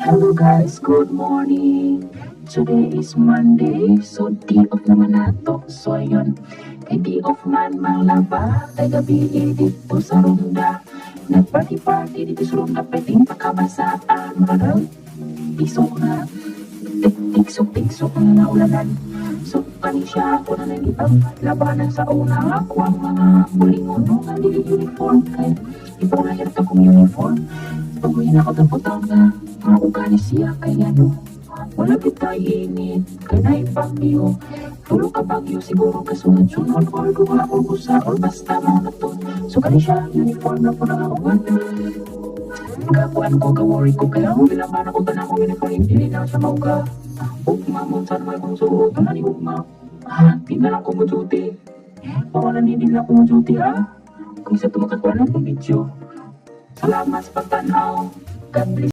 Hello guys, good morning. Today is Monday, so day off naman nato. So ayun, kay day off man, manglaba kay gabi dito sa Ronda. Nagparty-party dito sa Ronda, pwedeng pakabasaan. Murag tigsok na, tigsok-tigsok na naulanan. So kani siya, ako na nang labanan sa una nga ako ang mga bulingon, no, nga dili uniform kay ipulayan ta kong uniform. Pag ako tapos nga mga ugali siya kay ano, wala kita init kay naay bagyo, tulo ka bagyo siguro kasunod-sunod or duha or usa or basta mao na to. So kani siya, uniform na po na ako. Gakuan ko, ga-worry ko kaya ako gilaban ako tanang akong uniform, dili na siya mauga. Ugma mo saan may kong suot na ni ugma. Di na lang ko mo duty. Wala ni, di na ko mo duty ha. Kung sa tumakat ko lang kong video. Salamat sa pagtanaw. God bless.